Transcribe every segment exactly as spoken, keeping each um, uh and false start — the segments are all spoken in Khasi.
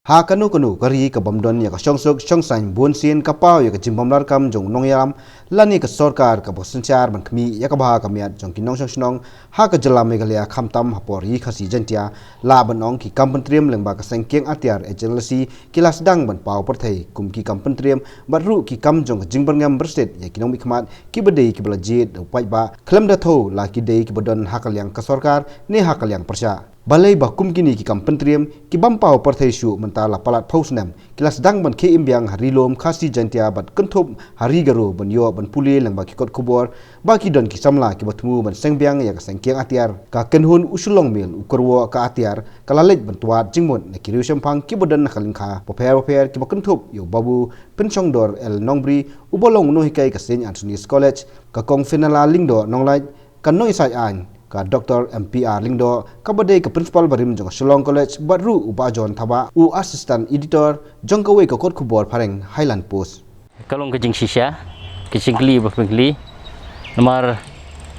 Ha kano kano ka ri ka bym don ïa ka shongsuk shongsaiñ, bun sien ka paw ïa ka jingbymlarkam jong u nongïalam lane ka sorkar kaba synshar ban khmih ïa ka bha ka miat jong ki nongshong shnong ha ka jylla Meghalaya, khamtam ha por Ri Khasi Jaiñtia. Lah ban ong ki kam pyntriem lyngba ka seng kiang atiar H N L C ki la sdang ban paw pyrthei kum ki kam pyntriem bad ruh ki kam jong ka jingbyrngem byrsit ïa ki nongmihkhmat kiba dei kiba la jied da u paidbah, khlem da thew la ki dei kiba don ha ka liang ka sorkar ne ha ka liang pyrshah. Balei ba kum kine ki kam pyntriem ki bym paw pyrthei shuh mynta la palat phew snem, ki la sdang ban khie im biang ha Ri Lum Khasi Jaiñtia bad kynthup ha Ri Garo ban ïoh ban pule lyngba ki kot khubor ba ki don ki samla kiba thmu ban seng biang ïa ka seng kiang atiar. Ka kynhun u Shillong Mail, u kyrwoh ka atiar, ka la leit ban twad jingmut na ki riewshemphang kiba don ha ka lyngkha bapher bapher kiba kynthup ïa u Babu Pynshongdor L Nongbri, uba long u nonghikai ka Saint Anthony's College, ka Kong Fenella Lyngdoh Nonglait, ka nongïasaid aiñ ka Doctor M P R Lyngdoh, kaba dei ka principal barim jong ka Shillong College, bad ruh u Bah John Thabah, u assistant editor jong kawei ka kot khubor phareng, Highland Post. Ka long ka jingshisha, ka jingkylli ba pynkylla. Namar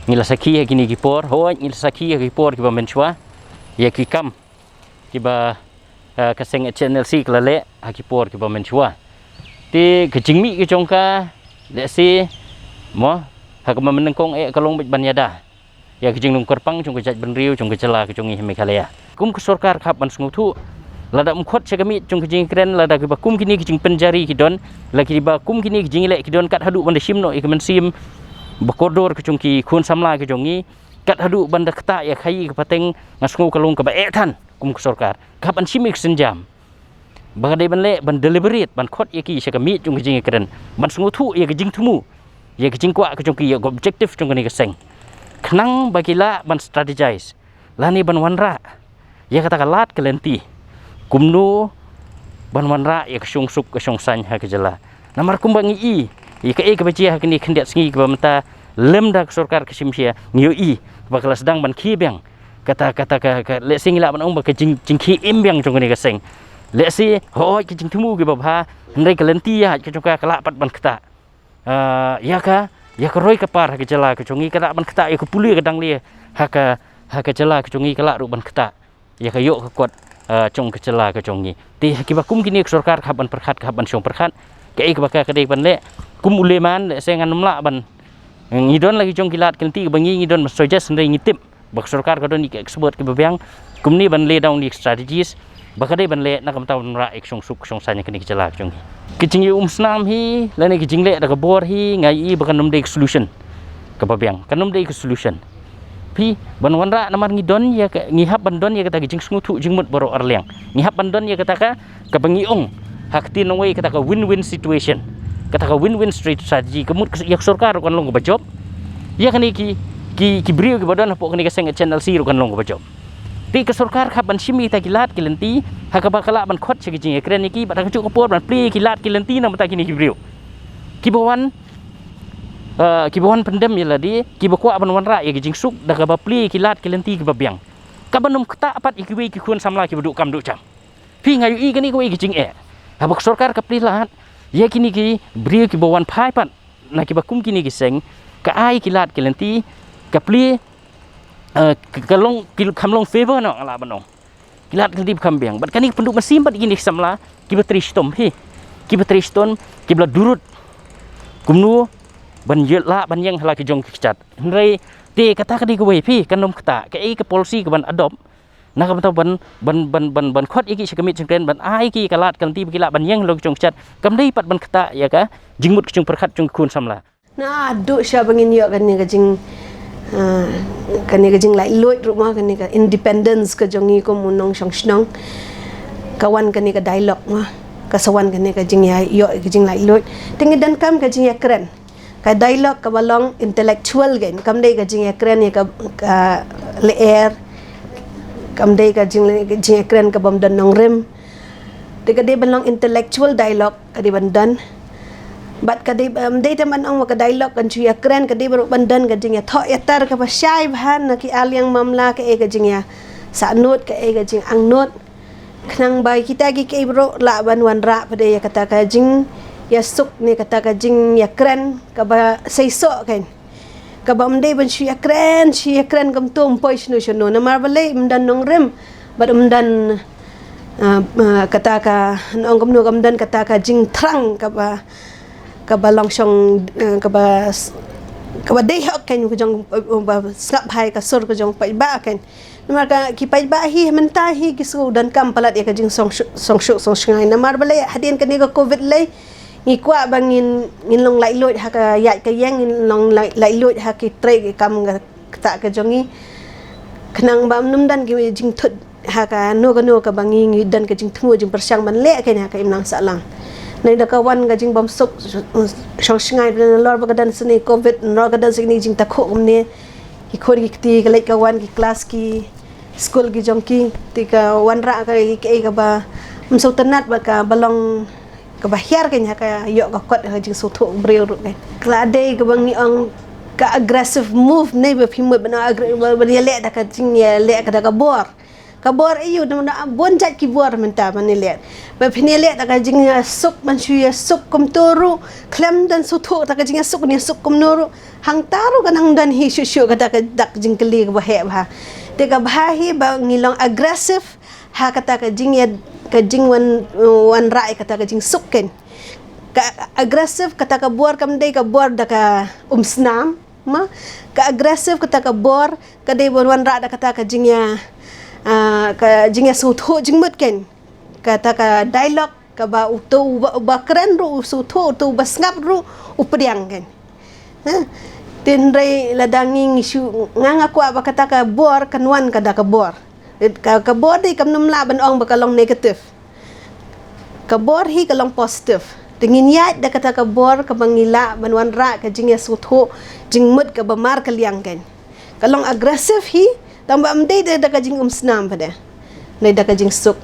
ngi la sakhi ha kine ki por, hooid ngi la sakhi ha ki por kiba mynshuwa ïa ki kam kiba, eh, ka seng H N L C ka la leh ha ki por kiba mynshuwa. Te ka jingmih ka jong ka, lehse, mo, ha kaba mynnyngkong eh ka long beit ban ïada ïa ka jinglong kyrpang jong ka jaitbynriew jong ka jylla ka jong ngi ha Meghalaya. Kum ka sorkar ka hap ban sngewthuh, lada ym khot sha ka miej jong ka jingkren, lada kiba kum kine ki jingpynjari ki don, la kiba kum kine ki jingleh ki don, kat haduh ban da shim noh ïa ka mynsiem ba kordor ka jong ki khun samla ka jong ngi, kat haduh ban da ktah ïa ka khaii ka pateng, nga sngew ka long kaba eh than kum ka sorkar. Ka hap ban shim ïa ka sienjam ba ka dei ban leh, ban deliberate, ban khot ïa ki sha ka miej jong ka jingkren, ban sngewthuh ïa ka jingthmu, ïa ka jingkwah ka jong ki, ïa ka objective jong kane ka seng, khnang ba ki lah ban strategize lane ban wanrah ïa kata ka lad ka lynti kumno ban wanrah ïa ka shongsuk ka shongsaiñ ha ka jylla. Namar kumba ngi i ïa kaei kaba jia ha kine khyndiat sngi kaba mynta, lymda ka sorkar ka shim shia, ngi ïohi ba ka la sdang ban khie biang kata, kata ka, ka, lehse ngi lah ban ong ba ka jing, jingkhie im biang jong kane ka seng. Lehse hooid ka jingthmu kiba bha, hynrei ka lynti ïa ka jong ka ka lah pat ban ktah. Ah, ïa ka, ïa ka roi ka par ha ka jylla ka jong ngi ka lah ban ktah, ïa ka pule ka dangle ha ka, ha ka jylla ka jong ngi ka lah ruh ban ktah, ïa ka ïoh ka kot, ah, jong ka jylla ka jong ngi. Te ha kiba kum kine ka sorkar ka hap ban pyrkhat, ka hap ban shong pyrkhat. Kaei kaba ka, ka dei ban leh, kum u layman, lehse ngan ym lah ban, ngi don la ki jong ki lad ki lynti kiba ngi, ngi don ban suggest, hynrei ngi tip ba ka sorkar ka don ïa ki expert kiba biang kumne ban lay down ïa ki strategies ba ka dei ban leh na ka bynta ban wanrah ïa ka shongsuk shongsaiñ ha kane ka jylla ka jong ngi. Ka jingïaumsnam hi lane ka jingleh da ka bor hi, nga ïohi ba kan ym dei ka solution kaba biang, kan ym dei ka solution. Phi, ban wanrah, namar ngi don ïa ka, ngi hap ban don ïa kata ka jingsngewthuh jingmut baroh arliang. Ngi hap ban don ïa kata ka, kaba ngi ong ha ka ktien nongwei kata ka win-win situation, kata ka win-win strategy. Ka mut ïa ka sorkar ruh kan long kaba jop, ïa kane ki, ki, ki briew kiba don hapoh kane ka seng H N L C ruh kan long kaba jop. Te ka sorkar ka hap ban shim ïa kita ki lad ki lynti ha kaba ka lah ban khot sha ki jingïakren ïa ki, bad ha kajuh ka por ban plie ïa ki lad ki lynti na ka bynta kine ki briew kiba wan, eh, kiba wan pyndem ïa lade, kiba kwah ban wanrah ïa ki jingsuk da kaba plie ïa ki lad ki lynti kiba biang, kaban ym ktah pat ïa kiwei ki khun samla kiba duh kam duh jam. Phi, nga ïohi kane kawei ka jingeh. Haba ka sorkar ka plie lad ïa kine ki briew kiba wan phai pat na kiba kum kine ki seng, ka ai ki lad ki lynti, ka plie, eh, ka, ka long, ki kham long favour noh, nga lah ban ong. Ki lad ki lynti ba kham biang. Bad kane ka pynduh mynsiem bad kine ki samla kiba trei shitom, phi, kiba trei shitom, kiba la durut kumno ban ïoh lah ban ïeng ha la ki jong ki kjat. Hynrei te kata ka dei kawei, phi, kan ym ktah. Kaei ka policy kaban adopt na ka bynta ban, ban, ban, ban, ban khot ïa ki sha ka miej jingkren, ban ai ki ka lad ka lynti ba ki lah ban ïeng ha la ki jong ki kjat, kam dei pat ban ktah ïa ka jingmut ka jingpyrkhat jong ki khun samla. Naduh sha ba ngin ïoh kane ka jing, ah, kane ka jinglaitluid ruh mo, kane ka independence ka jong ngi kum u nongshong shnong, ka wan kane ka dialogue mo, ka sa wan kane ka jingïa, ïoh ka jinglaitluid. Te ngi donkam ka jingïakren, ka dialogue kaba long intellectual kein, kam dei ka jingïakren ïa ka, ka lyer, kam dei ka jing, jingïakren kabym don nongrim. Te ka dei ban long intellectual dialogue ka dei ban don. Bad ka dei, ym dei tang ban ong ba ka dialogue kan shu ïakren, ka dei ruh ban don ka jingïathoh ïatar kaba shai bha na ki arliang mamla, kaei ka jingïasahnud, kaei ka jingangnud. Khnang ba kita ki, kiei baroh lah ban wanrah pat ïa kata ka jingïasuk ne kata ka jingïakren kaba seisoh kein. Kaba ym dei ban shu ïakren, shu ïakren kumto ym poi shano shano. Namar balei? Ym don nongrim bad ym don, Ah, ah, kata ka, nong kam no kam don kata ka jingthrang kaba, kaba long shong, ah, kaba s-, kaba dei hok kein ka jong, ah, ba sngap bha ïa ka sur ka jong paidbah kein. Namar ka ki paidbah hi mynta hi ki sngew donkam palat ïa ka jingsong shu-, song shu-, song shngaiñ. Namar balei hadien kane ka covid lei ngi kwah ba ngin, ngin long laitluid ha ka ïaid ka ïeng, ngin long lai-, laitluid ha ki trei ki kam ka, kata ka jong ngi. Khnang ba ym don ki jingthut ha kano kano kaba ngi, ngi don ka jingthmu jingpyrshang ban leh kein ha ka imlang sahlang. Nai da ka wan ka jingbymsuk shong shngaiñ, nalor ba ka don sini covid, nalor ka don sini jingtakhuh kumne, ki khun ki kti ka leit ka wan, ki klas ki skul ki jong ki, te ka wanrah ka, ka, kaba ym sngewtynnat bad kaba long kaba hiar kein ha ka ïoh ka kot ha ka jingsngewthuh briew ruh kein. Ka la dei kaba ngi ong ka aggressive move ne ba phi mut ban aggre-, ba, ban ïaleh da ka jingïaleh ka da ka bor. Ka bor aïu, na, na bun jait ki bor mynta ban ïaleh. Ba phin ïaleh da ka jingïasuk, ban shu ïasuk kumto ruh, khlem don sngewthuh da ka jingïasuk, ïasuk kumno ruh. Hangta ruh kan nang don hi shuh shuh kata ka dak jingkylli kaba heh bha. Te kaba bha hi ba ngi long aggressive ha kata ka jingïa, ka jingwan, wanrah ïa kata ka jingsuk kein. Ka aggressive kata ka bor kam dei ka bor da ka umsnam, ma. Ka aggressive kata ka bor ka dei ban wanrah da kata ka jingïa, ah, ka jingïasngewthuh jingmut kein. Kata ka dialogue kaba uto uba, uba kren ruh u sngewthuh, uto uba sngap ruh u pdiang kein. Ha? Te hynrei lada ngi, ngi shu, nga, nga kwah ba kata ka bor kan wan ka da ka bor. Ka, ka bor dei kam nym lah ban ong ba ka long negative. Ka bor hi ka long positive. Te ngin ïaid da kata ka bor kaba ngi lah ban wanrah ka jingïasngewthuh jingmut kaba markylliang kein. Ka long aggressive hi, tang ba ym dei da, da ka jingumsnam pat de. Dei da ka jingsuk.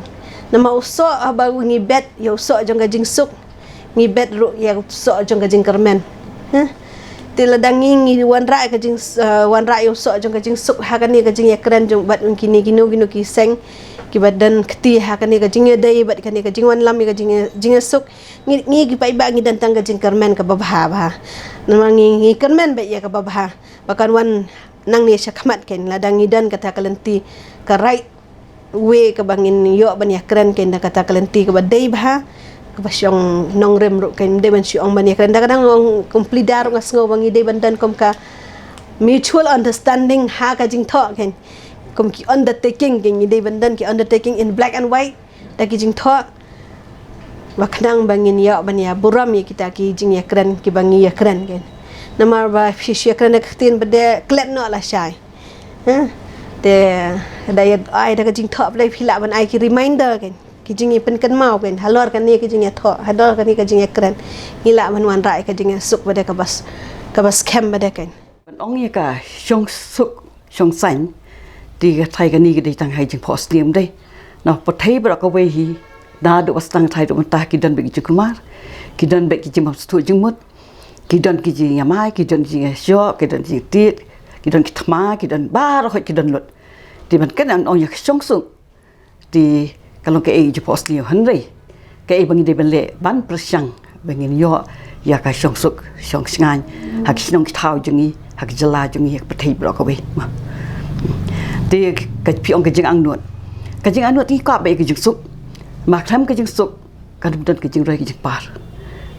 Namar u soh haba ngi bet ïa u soh jong ka jingsuk, ngi bet ruh ïa u soh jong ka jingkyrmen. Heh? Te lada ngi, ngi wanrah ïa ka jing, eh, wanrah ïa u soh jong ka jingsuk ha kane ka jingïakren jong bad kine kino kino ki seng kiba don kti ha kane ka jingïadei bad kane ka jingwanlam ïa ka jing, jingïasuk. Ngi, ngi ki paidbah ngi don tang ka jingkyrmen kaba bha bha. Namar ngi, ngi kyrmen beit ïa kaba bha. Ba kan wan nangne shakhmat kein, lada ngi don kata ka lynti, ka right way kaba ngin ïoh ban ïakren kein, da kata ka lynti kaba dei bha, kaba shong nongrim ruh kein, dei ban shu ong ban ïakren. Da ka dang ong kum plie da ruh nga sngew ba ngi dei ban don kum ka mutual understanding ha ka jingthoh kein. Kum ki undertaking kein, ngi dei ban don ki undertaking in black and white da ki jingthoh. Ba khnang ba ngin ïoh ban ïa burom ïa kita ki jingïakren kiba ngi ïakren kein. Namar ba phi shu ïakren da ka ktien pat de klet noh lashai. Heh? Te da ïa ai da ka jingthoh pat de phi lah ban ai ki reminder kein. Ki jingïapynkynmaw kein. Halor kane ka jingïathoh, halor kane ka jingïakren, ngi lah ban wanrah ïa ka jingïasuk pat de kaba s-, kaba skhem pat de kein. Ban ong ïa ka shongsuk shongsaiñ, te ka thai kane ka dei tang ha i jingphohsniew ym dei. Na pyrthei baroh kawei hi, naduh ba sdang thai ruh mynta ki don beit ki jingkulmar, ki don beit ki jingbymsngewthuh jingmut, ki don ki jingïamai, ki don jingïashoh, ki don jingtied, ki don ki thma, ki don baroh ki don lut. Te ban kane ong ïa ka shongsuk, te ka long kaei jingphohsniew, hynrei kaei ba ngi dei ban leh ban pyrshang ba ngin ïoh ïa ka shongsuk shongsaiñ ha ki shnong ki thaw jong ngi, ha ka jylla jong ngi, ha ka pyrthei baroh kawei. Te ka phi ong ka jingangnud, ka jingangnud ngi kwah ba ïa ka jingsuk. Ma khlem ka jingsuk kan ym don ka jingroi ka jingpar.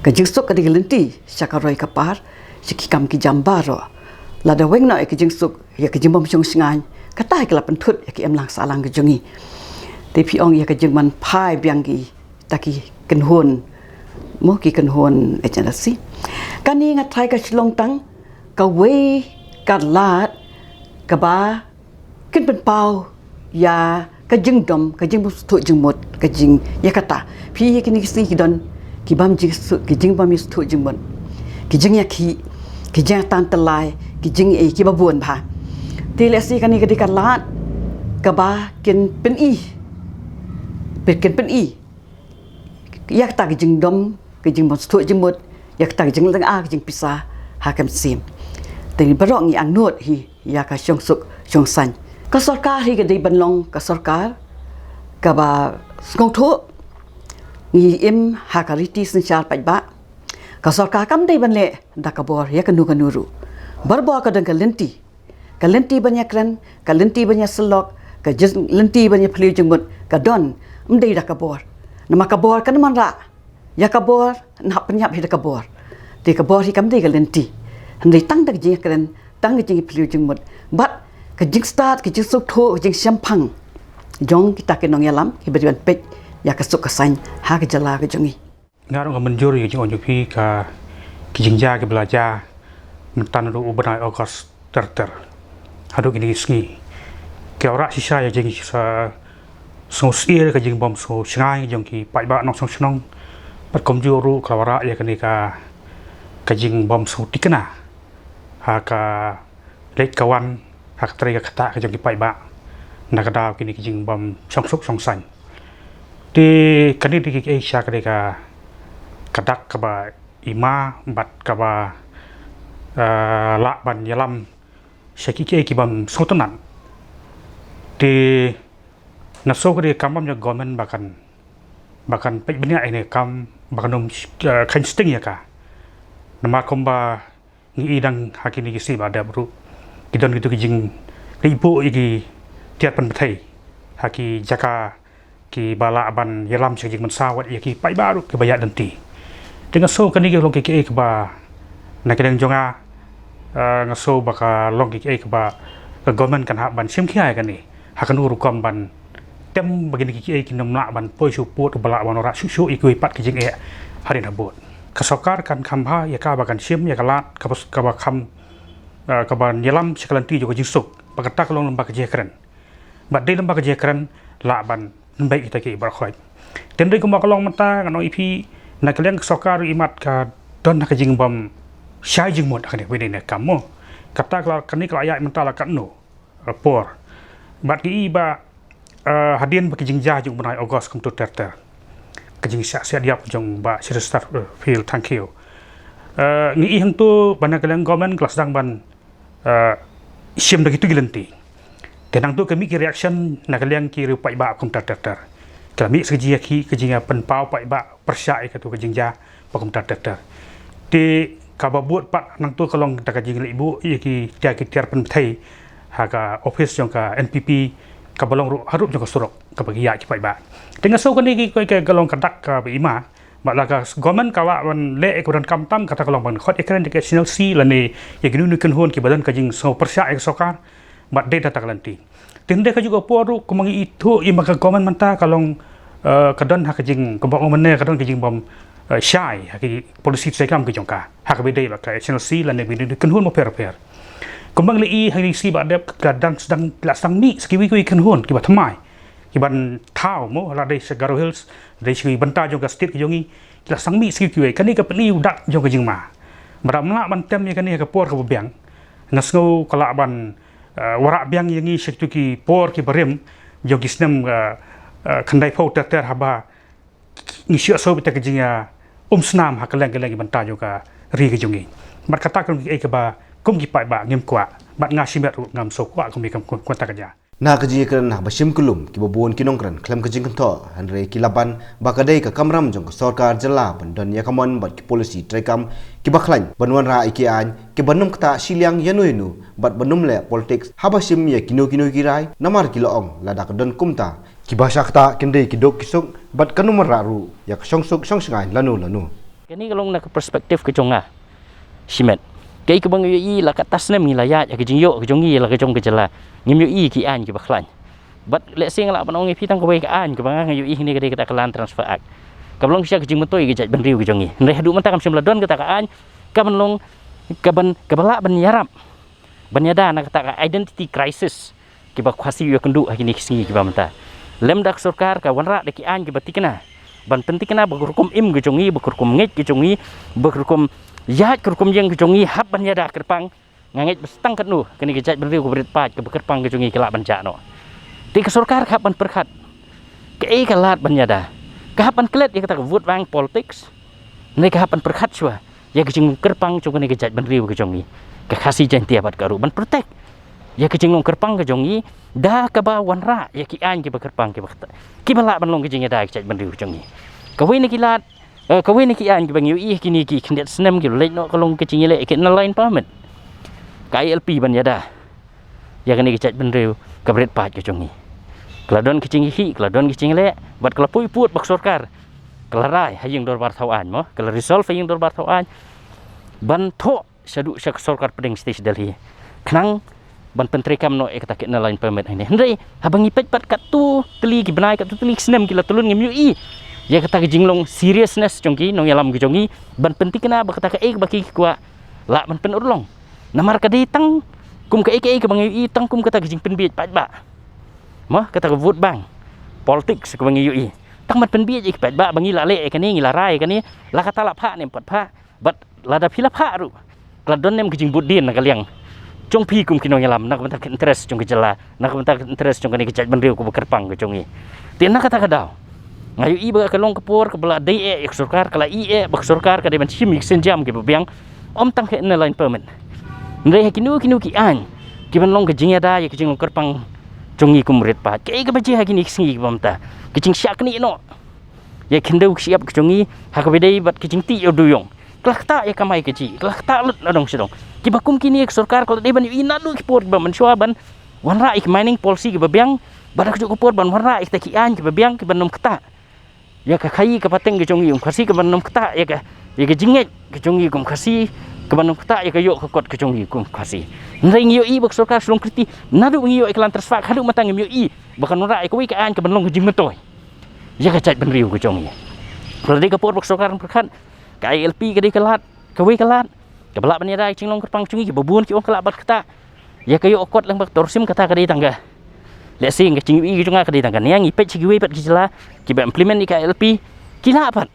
Ka jingsuk ka dei ka lynti sha ka roi ka par, sha ki kam ki jam baroh. Lada weng noh ïa ka jingsuk, ïa ka jingbym shong shngaiñ, kata hi ka la pynthut ïa ka imlang sahlang ka jong ngi. Te phi ong ïa ka jingman phai biang kita ki kynhun, mo, ki kynhun agency. Kane nga tharai ka shlong tang kawei ka lad kaba kin pynpaw ïa ka jingdom, ka jingbymsngewthuh jingmut, ka jing, ïa kata. Phi ïa kine ki sngi ki don ki bym jingsngewthuh, ki jingbymsngewthuh jingmut, ki jingïakhih, ki jingïatan tyllai, ki jingïeit kiba bun bha. Te lehse kane ka dei ka lad kaba kin pyni, kin pyni ïa kata ka jingdom, ka jingbymsngewthuh jingmut, ïa kata ka jinglynga ka jingpisa ha ka mynsiem. Te baroh ngi angnud hi ïa ka shongsuk shongsaiñ. Ka sorkar hi ka dei ban long ka sorkar kaba sngewthuh, ngi im ha ka riti synshar paidbah. Ka sorkar kam dei ban leh da ka bor ïa kano kano ruh. Barabor ka don ka lynti, ka lynti ban ïakren, ka lynti ban ïasyllok, ka jin-, lynti ban ïaphylliew jingmut ka don Ym dei da ka bor. Namar ka bor kan wanrah ïa ka bor, nang hap pynïap hi da ka bor. Te ka bor hi kam dei ka lynti. Hynrei tang da ka jingkren, tang ka jingphylliew jingmut bad ka jingstad, ka jingsngewthuh, ka jingshemphang jong kita ki nongïalam kiba dei ban peit ïa ka suk ka saiñ ha ka jylla ka jong ngi. Nga ruh nga mynjur ïa ka jingong jong phi, ka, ki jingjia kiba la jia mynta naduh u bnai August ter ter haduh kine ki sngi. Ki wanrah shisha ïa ka jing, sa, sngewsyier, ka jingbym sngewshngaiñ jong ki paidbah nongshong shnong. Bad kumjuh ruh ka la wanrah ïa kane ka, ka jingbym sngewthikna ha ka leit ka wan, ha ka trei ka ktah ka jong ki paidbah na ka daw kine ki jingbym shong suk shong saiñ. Te kane dei kiei sha kane ka, ka dak kaba i ma bad kaba, eh, lah ban ïalam sha kiei kiei kibym sngewtynnat. Te nga sngew ka dei ka kam bym jong ka government ba kan, ba kan peit bniah ïa kane ka kam, ba kan ym, eh, kheiñ sting ïa ka. Namar kumba ngi i dang ha kine ki sngi ba dep ruh ki don kito ki jingleit buh ïa ki tiar pynpthei ha ki jaka kiba lah ban ïalam sha ka jingmynsaw wat ïa ki paidbah ruh kiba ïaid lynti. Te nga sngew kane ki long kiei kiba na ka liang jong nga, eh, nga sngew ba ka long kiei kiba ka government kan hap ban shim khia ïa kane. Ha kano rukom ban tem ba kine kiei ki nym lah ban poi shuh pud ba lah ban wanrah shuh shuh ïa kiwei pat ki jingeh hadien habud. Ka sorkar kan kham bha ïa kaba kan shim ïa ka lad kaba, kaba kham, eh, kaba ïalam sha ka lynti jong ka jingsuk. Ba kata ka long lem bad ka jingkren. Bad dei lem bad ka jingkren lah ban nang beit kita ki baroh khoit. Te hynrei kumba ka long mynta nga ong ïa phi, na ka liang ka sorkar ruh imat ka don ha ka jingbym shai jingmut ha kane kawei ne kam mo. Kata ka la, kane ka la ïaid mynta la katno, eh, por. Bad ngi i ba, eh, hadien ba ki jingjia jong u bnai August kumto ter ter, ka jingshah siat ïap jong Bah Cheristerfield Thangkhiew, eh, ngi i hangto ba na ka liang government ka la sdang ban, eh, shim da kito ki lynti. Te nangto ka mih ki reaction na ka liang ki riew paidbah kumta ter ter. Ka la mih sa ka jingïakhih, ka jingïapynpaw paidbah pyrshah ïa kato ka jingjia ba kumta ter ter. Te kaba bud pat nangto ka long da ka jingleit buh ïa ki tiar, ki tiar pynpthei ha ka office jong ka N P P, kaba long ruh haduh jong ka surok kaba ki ïaid ki paidbah. Te nga sngew kane ki, ka, ka long ka dak kaba i ma. Bad la ka government ka lah ban leh ïa kaba donkam tam, kata ka long ban khot ïakren ïa ka H N L C lane ïa kino kino ki kynhun kiba don ka jingsngew pyrshah ïa ka sorkar. Bad dei da kata ka lynti. Te hynrei kajuh ka por ruh kumba ngi ithuh ïa ma ka government mynta ka long, eh, ka don ha ka jing, kumba ong mynne ka don ka jingbym, eh, shai ha ki policy treikam ki jong ka. Ha kaba dei bad ka H N L C lane bad ki kynhun bapher bapher. Kumba ngi la i ha ki sngi ba dep ka dang sdang, la sdang mih sa kiwei kiwei ki kynhun kiba thymmai, kiban thaw mo, la dei sha Garo Hills, dei sha ki bynta jong ka state ka jong ngi, ki la sdang mih sa kiwei kiwei. Kane ka pyni u dak jong ka jingma. Bad ym lah ban tem ïa kane ha ka por kaba biang. Nga sngew ka lah ban, eh, wanrah biang ïa ngi sha kito ki por kiba rim jong ki snem, eh, eh, khyndaiphew ter ter haba ngi shu ïohsngew beit ïa ka jingïaumsnam ha kylleng kylleng ki bynta jong ka ri ka jong ngi. Bad kata ka long kiei kaba kum ki paidbah ngim kwah, bad nga shimet ruh ngam sngewkwah kum ïa ka, kum, kum kata ka jia. Na ka jingïakren ha kaba shim kyllum, kiba bun ki nongkren khlem ka jingkynthoh, hynrei ki la ban ba ka dei ka kamram jong ka sorkar jylla ban don ïa ka mon bad ki policy treikam kiba khlaiñ ban wanrah ïa ki aiñ kiban ym ktah shiliang ïano ïano bad ban ym leh politics haba shim ïa kino kino ki rai, namar ki la ong lada ka don kumta, kiba shah ktah kin dei ki duk ki suk bad kan ym wanrah ruh ïa ka shongsuk shongshngaiñ lano lano. Kane ka long na ka perspective ka jong nga. Shimet. Kaei kaba nga ïohi la katta snem ngi la ïaid ïa ka jingïoh ka jong ngi la ka jong ka jylla. Ngim ïohi ki aiñ kiba khlaiñ. Bad lehse nga lah ban ong ïa phi tang kawei ka aiñ kaba nga, nga ïohi hangne ka dei kata ka Land Transfer Act. Kaba long shisha ka jingmyntoi ka jaitbynriew ka jong ngi. Hynrei haduh mynta kam shym la don kata ka aiñ kaban long, kaban, kaba lah ban ïarap ban ïada na kata ka identity crisis kiba Khasi ïakynduh ha kine ki sngi kiba mynta. Lymda ka sorkar ka wanrah da ki aiñ kiba thikna ban pynthikna ba ka rukom im ka jong ngi, ba ka rukom ngeit ka jong ngi, ba ka rukom ïaid, ka rukom ïeng ka jong ngi hap ban ïada kyrpang. Nga ngeit ba tang katno kane ka jaitbynriew kaba rit paid kaba kyrpang ka jong ngi ka lah ban jah noh. Te ka sorkar ka hap ban pyrkhat kaei ka lad ban ïada. Ka hap ban klet ïa kata ka vote bank politics, ne ka hap ban pyrkhat shuwa ïa ka jingkyrpang jong kane ka jaitbynriew ka jong ngi, ka Khasi Jaiñtia bad ka ruh ban protect ïa ka jinglong kyrpang ka jong ngi da kaba wanrah ïa ki aiñ kiba kyrpang kiba kata, kiba lah ban long ka jingïada ka jaitbynriew ka jong ngi. Kawei na ki lad, eh, kawei na ki aiñ kiba ngi ïohi kine ki khyndiat snem ki leit noh ka long ka jingïaleh ïa ka Inner Line Permit. Ka I L P ban ïada ïa kane ka jaitbynriew kaba rit paid ka jong ngi. Ka la don ka jingïakhih, ka la don ka jingleh, bad ka la poi pud ba ka sorkar ka la rai ha ïing dorbar thaw aiñ mo, ka la resolve ha ïing dorbar thaw aiñ ban thoh shaduh sha ka sorkar pdeng sha Delhi. Khnang ban pyntreikam noh ïa kata ka Inner Line Permit hangne. Hynrei haba ngi peit pat katto tylli ki bnai, katto tylli ki snem ki la tylli, ngim ïohi ïa kata ka jinglong seriousness jong ki nongïalam ki jong ngi ban pynthikna ba kata kaei kaba ki kwah lah ban pynurlong. Namar ka dei tang kum kaei kaei kaba ngi ïohi tang kum kata ka jingpynbiej paidbah mo, kata ka vote bank politics kaba ngi ïohi. Tang ban pynbiej ïa ki paidbah ba ngi la leh ïa kane, ngi la rai ïa kane, la kata la phah ne em pat phah. Bad lada phi la phah ruh, ka la don ne em ka jingbud dien na ka liang jong phi kum ki nongïalam, na ka bynta ka interest jong ka jylla, na ka bynta ka interest jong kane ka jaitbynriew kaba kyrpang ka jong ngi. Te na kata ka daw nga ïohi ba ka long ka por kaba la dei eh ïa ka sorkar, ka la ïohi eh ba ka sorkar ka dei ban shim ïa ki sienjam kiba biang, ym tang ka Inner Line Permit. Hynrei ha kino kino ki aiñ kiban long ka jingïada ïa ka jinglong kyrpang jong ngi kum rit paid. Kaei kaba jia ha kine ki sngi kiba mynta? Ka jingshah knieh noh ïa ka khyndew ka shyiap ka jong ngi ha kaba ïadei bad ka jingtih ïa u dewïong. Ka la ktah ïa ka kamai kajih, ka la ktah lut na dong sha dong. Kiba kum kine ka sorkar ka la dei ban ïohi naduh ki por kiba mynshuwa ban wanrah ïa ka mining policy kiba biang, bad ha kajuh ka por ban wanrah ïa kita ki aiñ kiba biang kiban ym ktah ïa ka khaii ka pateng ka jong ngi kum Khasi, kiban ym ktah ïa ka, ïa ka jingngeit ka jong ngi kum Khasi, kiban ym ktah ïa ka ïoh ka kot ka jong ngi kum Khasi. Hynrei ngi ïohi ba ka sorkar shu long kriti naduh ngi ïoh ïa ka Land Trust Fund haduh mynta ngim ïohi ba kan wanrah ïa kawei ka aiñ kaban long ka jingmyntoi ïa ka jaitbynriew ka jong ngi. Ka la dei ka por ba ka sorkar pyrkhat, ka I L P ka dei ka lad, kawei ka lad kaba lah ban ïada ïa ka jinglong kyrpang jong ngi. Kiba bun ki ong ka lah ban ktah ïa ka ïoh kot lyngba ka tourist, kata ka dei tang ka lehse ka jingïohi ka jong nga ka dei tang kane. Ngi peit sha kiwei pat ki jylla kiba implement ïa ka I L P, ki lah pat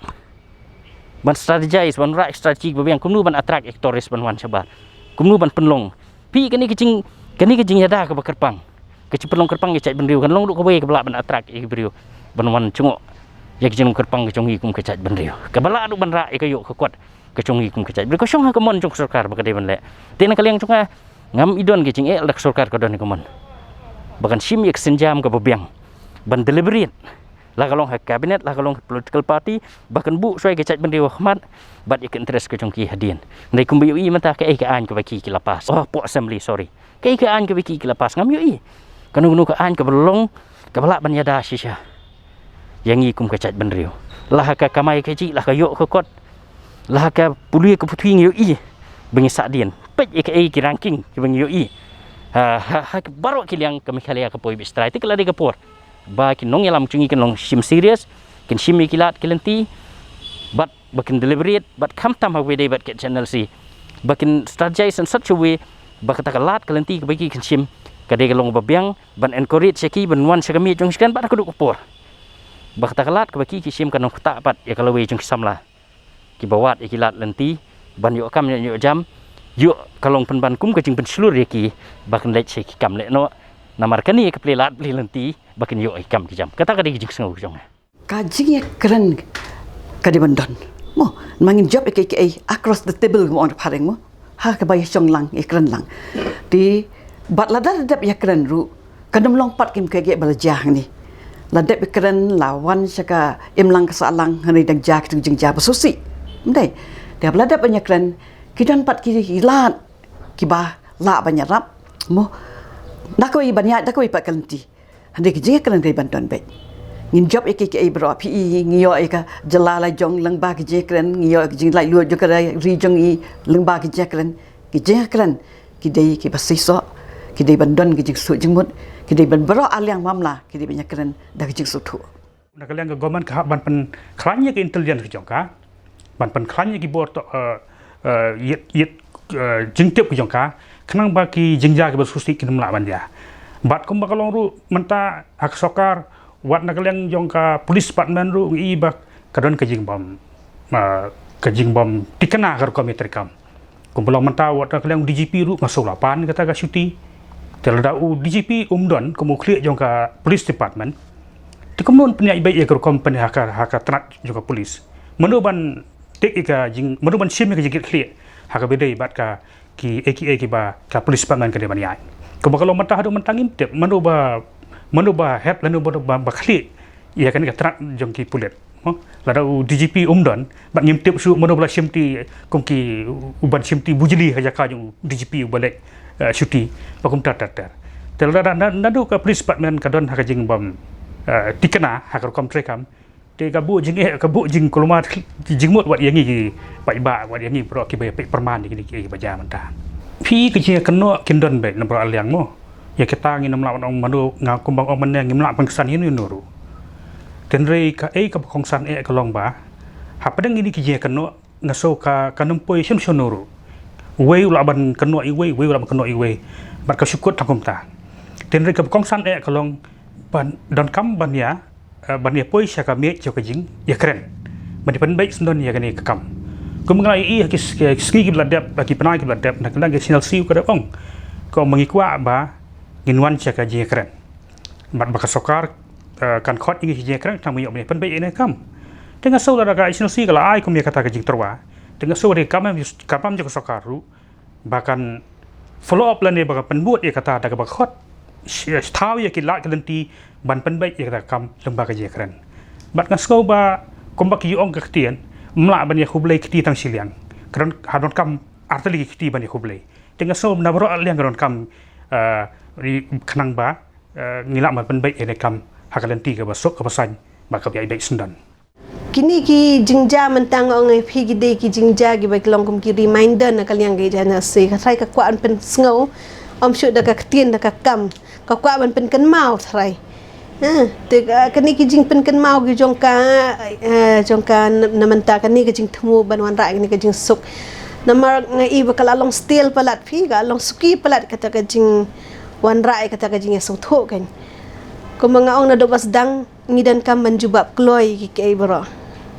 ban strategize, ban rah strategy ba biang kumno ban attract ïa ki tourist ban wan shabar, kumno ban pynlong. Phi, kane ka jing, kane ka jingïada kaba kyrpang, ka jingpynlong kyrpang ïa ka jaitbynriew kan long ruh kawei kaba lah ban attract ïa ki briew ban wan jngoh ïa ka jinglong kyrpang ka jong ngi kum ka jaitbynriew, kaba lah ruh ban rah ïa ka ïoh ka kot ka jong ngi kum ka jaitbynriew. Ka shong ha ka mon jong ka sorkar ba ka dei ban leh. Te na ka liang jong nga, ngam i don ka jingeh lada ka sorkar ka don ïa ka mon ba kan shim ïa ka sienjam kaba biang ban deliberate, la ka long ha ka cabinet, la ka long ha ka political party, ba kan buh shuwa ïa ka jaitbynriew ha khmat bad ïa ka interest ka jong ki hadien. Hynrei kumba ïohi mynta, kaei ka aiñ kaba ki, ki la pass, oh, hapoh assembly, sorry, kaei ka aiñ kaba ki, ki la pass? Ngam ïohi kano kano ka aiñ kaba long kaba lah ban ïada shisha ïa ngi kum ka jaitbynriew. La ha ka kamai kajih, la ha ka ïoh ka kot, la ha ka pule ka puthi, ngi ïohi ba ngi sahdien. Peit ïa kaei ki ranking kiba ngi ïohi ha, ha, ha baroh ki liang, ka Meghalaya ka poi beit sha trai. Te ka la dei ka por ba ki nongïalam jong ngi kin long shim serious, kin shim ïa ki lad ki lynti, bad ba kin deliberate, bad khamtam ha kaba ïadei bad ka H N L C, ba kin strategize in such a way ba kata ka lad ka lynti kaba ki kin shim ka dei ka long ba biang, ban encourage ïa ki ban wan sha ka miej jong ki, bad ha kaduh ka por ba kata ka lad kaba ki, ki shim kan ym ktah pat ïa ka lawei jong ki samla kiba wad ïa ki lad lynti ban ïoh kam, ïoh, ïoh jam, ïoh ka long pynban kum ka jingpynshlur ïa ki ba kin leit sha ki kam lehnoh. Namar kane ka plie lad plie lynti ba kin ïoh ïa ki kam ki jam. Kata ka dei ka jingsngew ka jong nga. Ka jingïakren ka dei ban don mo, ma ngin jop ïa kiei kiei across the table mo, ong phareng mo, ha kaba ïashong lang, ïakren lang. Te bad lada la dep ïakren ruh, kan ym long pat kum kaei kaei ba la jia hangne. La dep ïakren, la wan sha ka imlang ka sahlang, hangne dang jia kita ki jingjia ba sngewsih. Ym dei? Te ba la dep ban ïakren, ki don pat ki lad kiba lah ban ïarap mo, da kawei ban ïaid, da kawei pat ka lynti. Hynrei ka jingïakren ka dei ban don beit. Ngin jop ïa kiei kiei baroh, phi i, ngi ïoh ïa ka jylla la jong lyngba ka jingïakren, ngi ïoh ïa ka jinglaitluid jong ka ri jong ngi lyngba ka jingïakren. Ka jingïakren ki dei kiba seisoh, ki dei ban don ka jingsuk jingmut, ki dei ban baroh arliang mamla ki dei ban ïakren da ka jingsngewthuh. Na ka liang ka government ka hap ban pynkhlaiñ ïa ka intelligence ka jong ka, ban pynkhlaiñ ïa ki bor to, eh, eh, ïit, ïit, eh, jingtip ka jong ka, khnang ba ki jingjia kiba sngewsih kin ym lah ban jia. Bad kumba ka long ruh mynta ha ka sorkar, wat na ka liang jong ka police department ruh ngi i ba ka don ka jingbym, eh, ka jingbym tikna ka rukom ïatreikam. Kumba long mynta wat na ka liang u D G P ruh nga sngew la pan kata ka shuti. Te lada u D G P um don kum u khlieh jong ka police department, te kumno un pynïaid beit ïa ka rukom pynïaid ha ka, ha ka tnat jong ka police? Mano ban take ïa ka jing, mano ban shim ïa ka jingkitkhlieh ha kaba ïadei bad ka, kiei kiei kiba ka police department ka dei ban ïaid? Kumba ka long mynta, haduh mynta ngim tip mano ba, mano ba hep lano ba, ba, ba khlieh ïa kane ka tnat jong ki pulit. Mo, lada u D G P um don, bad ngim tip shuh mano ba la shimti, kum ki, u ban shimti bujli ha jaka jong u D G P uba leit, eh, shuti, ba kumta ter ter. Te lada na, naduh ka police department ka don ha ka jingbym, eh, tikna ha ka rukom treikam. Te ka buh jingeh, ka buh jingkulmar, jingmut wat ïa ngi ki paidbah, wat ïa ngi baroh kiba ïa peit pyrman ïa kine ki, kiba jia mynta. Phi ka jingkynnoh kin don beit na baroh liang mo. Ïa kita ngin ym lah ban ong mano, nga kumba ong mynne ngim lah ban kongsan ïano ïano ruh. Tynrai kaei kaba kongsan eh ka long ba hapdeng kine ki jingkynnoh nga sngew ka, kan ym poi shano shano ruh. Uwei u lah ban kynnoh ïa uwei, uwei u lah ban kynnoh ïa uwei. Bad ka shu kut tang kumta. Tynrai kaba kongsan eh ka long ban donkam ban ïa, eh, ban ïa poi sha ka miej jong ka jingïakren. Ban ïa pynbeit syndon ïa kane ka kam. Kum nga ïohi ha ki s-, ki sngi kiba la dep, ha ki bnai kiba la dep, na ka liang ka H N L C ka dep ong. Ka ong ba ngi kwah ba ngin wan sha ka jingïakren. Bad ba ka sorkar, eh, kan khot ïa ngi sha jingïakren tang ban ïoh ban ïa pynbeit ïa kane ka kam. Te nga sngew lada ka H N L C ka la ai kum ïa kata ka jingtyrwa. Te nga sngew lada ka kam, ka kam jong ka sorkar ruh ba kan follow up lane ba kan pynbud ïa kata da kaba khot. Sh-, thaw ïa ki lad ki lynti ban pynbeit ïa kata ka kam lyngba ka jingïakren. Bad nga sngew ba kumba ki ong ka ktien, ym lah ban ïa khublei kti tang shiliang. Ka don, ha donkam artylli ki kti ban ïa khublei. Te nga sngew na baroh liang ka donkam, eh, ri-, khnang ba, eh, ngi lah ban pynbeit ïa kane ka kam ha ka lynti kaba suk kaba saiñ bad kaba ïaid beit syndon. Kine ki jingjia mynta nga ong ïa phi ki dei ki jingjia kiba ki long kum ki reminder na ka liang ka H N L C. Ka trai ka kwah ban pynsngew, ym shuh da ka ktien da ka kam. Ka kwah ban pynkynmaw trai. Ha, te ka, kane ki jingpynkynmaw ki jong ka, eh, jong ka na, na mynta kane ka jingthmu ban wanrah kane ka jingsuk. Namar nga i ba ka la long still palat phi, ka la long suki palat kata ka jingwanrah kata ka jingïasuk thuh kan. Kumba nga ong naduh ba sdang ngi donkam ban jubab kloi ki, ki ei baroh.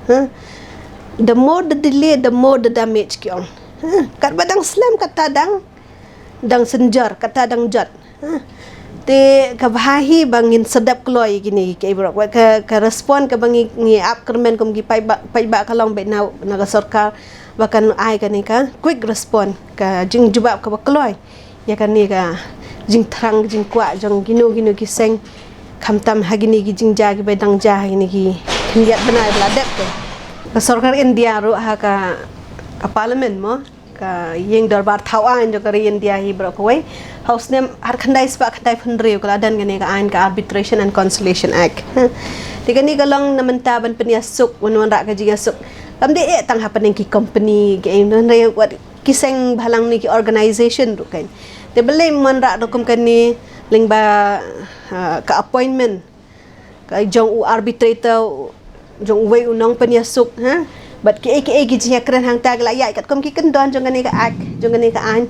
Ha? The more the delay, the more the damage ki ong. Ha? Katba dang slem kata dang, dang synjor, kata dang jot. Ha? Te kaba bha hi ba ngin sdap kloi kine ki, ki ei baroh. Ka, ka respond kaba ngi, ngi ap kyrmen kum ki paidbah, paidbah ka long beit na, na ka sorkar ba kan ai kane ka quick respond, ka jingjubab kaba kloi. Ïa kane ka jingthrang jingkwah jong kino kino ki seng, khamtam ha kine ki jingjia kiba dang jia ha kine ki khyndiat bnai ba la dep te. Ka sorkar India ruh ha ka, ka parliament mo, ka ïing dorbar thaw aiñ jong ka ri India hi baroh kawei, ha u snem ar khyndai spah khyndai phew hynriew ka la don kane ka aiñ ka Arbitration and Conciliation Act. Te kane ka long na mynta ban pynïasuk, ban wanrah ka jingïasuk. Kam dei eh tang hapdeng ki company ki ei, hynrei wat ki seng bhalang ne ki organisation ruh kan. Te balei ym wanrah ruh kum kane lyngba, ah, ka appointment ka jong u arbitrator, jong uwei u nongpynïasuk, ha? Bad kiei kiei ki jingïakren hangta ki la ïaid katkum ki kyndon jong kane ka act, jong kane ka aiñ.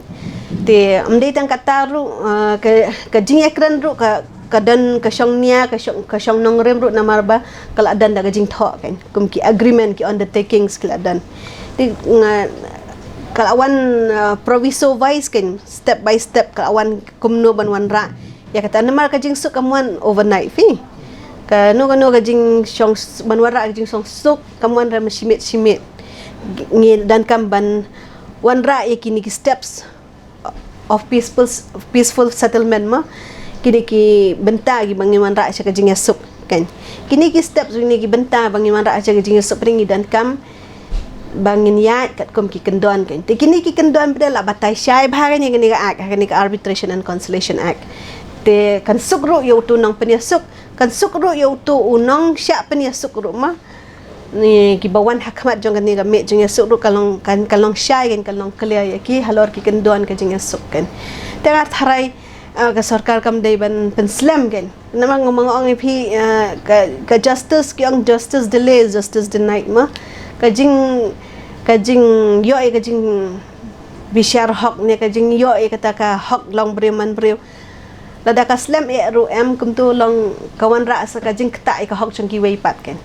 Te ym dei tang kata ruh, ah, ka, ka jingïakren ruh ka, ka don ka shong nia, ka shong, ka shong nongrim ruh namar ba ka la don da ka jingthoh kan. Kum ki agreement, ki undertakings ki la don. Te nga, ka la wan, uh, proviso wise kan, step by step ka la wan kumno ban wanrah ïa kata, namar ka jingsuk kam wan overnight phi. Kano kano ka jingshong s-, ban wanrah ka jingshongsuk kam wan da shimiet shimiet. Ngi donkam ban wanrah ïa kine ki steps of peaceful, peaceful settlement mo. Kine ki bynta kiba ngin wanrah sha ka jingïasuk kan. Kine ki steps, kine ki bynta ba ngin wanrah sha ka jingïasuk, pyrshah ngi donkam ba ngin ïaid katkum ki kyndon kan. Te kine ki kyndon pat de la batai shai bha kan ïa kane ka act, kane ka Arbitration and Conciliation Act. Te kan suk ruh ïa uto u nongpynïasuk, kan suk ruh ïa uto u nongshah pynïasuk ruh mo. Ni kiba wan ha khmat jong kane ka miej jingïasuk ruh ka long, kan, ka long shai kan, ka long clear ïa ki halor ki kyndon ka jingïasuk kan. Te nga tharai, ah, ka sorkar kam dei ban pynslem kan. Namar nga ong ïa phi, ah, ka, ka justice, ki ong justice delayed, justice denied mo. Ka jing, ka jingïoh ïa ka jingbishar hok ne ka jingïoh ïa kata ka hok long briew man briew. Lada ka slem eh ruh em kumto long ka wanrah sa ka jingktah ïa ka hok jong kiwei pat kan.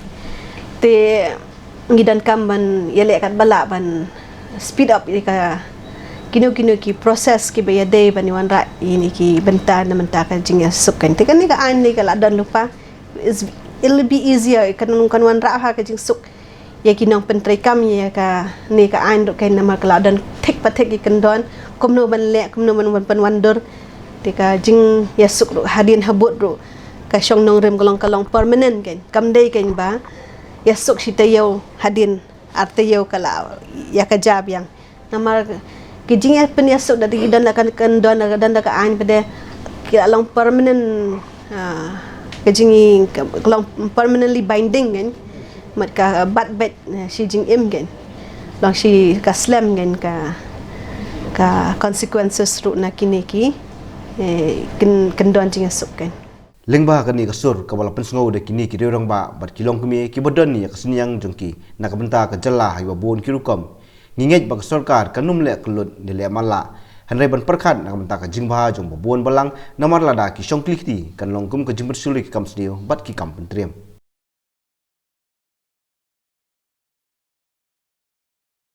Te ngi donkam ban ïaleh katba lah ban speed up ïa ka kino kino ki process kiba ïadei ban ïa wanrah ïa kine ki bynta na bynta ka jingïasuk kan. Te kane ka aiñ ne ka la don lypa, is, it'll be easier, kan, kan wanrah ha ka jingsuk ïa ki nongpyntreikam ïa kane ka aiñ ruh kan, namar ka la don thik pa thik ki kyndon kumno ban leh, kumno ban, ban pynwandur. Te ka jingïasuk ruh hadien habud ruh ka shong nongrim ka long, ka long permanent kan. Kam dei kan ba ïasuk shi taïew, hadien ar taïew ka la ïa ka jia biang. Namar ki jingïapynïasuk da ki don da ka kyndon, da ka don da ka aiñ pat de ki la long permanent, ah, Ka jing ka long permanently binding kan, mat ka bat bet shi jingim kan, long shi ka slem kan ka ka consequences ruh na kine ki kin kin don jingasuk kan. Lyngba kane ka sur kaba la pynsngew da kine ki riew rangbah bad ki longkmie kiba don ïa ka synñiang jong ki na ka bynta ka jylla ha kiba bun ki rukom. Ngi ngeit ba ka sorkar kan ym leh kyllut ne leh matlah, hynrei ban pyrkhat na ka bynta ka jingbha jong ba bun balang, namar lada ki shong kli kti kan long kum ka jingpynshlur ïa ki kam sniew bad ki kam pyntriem.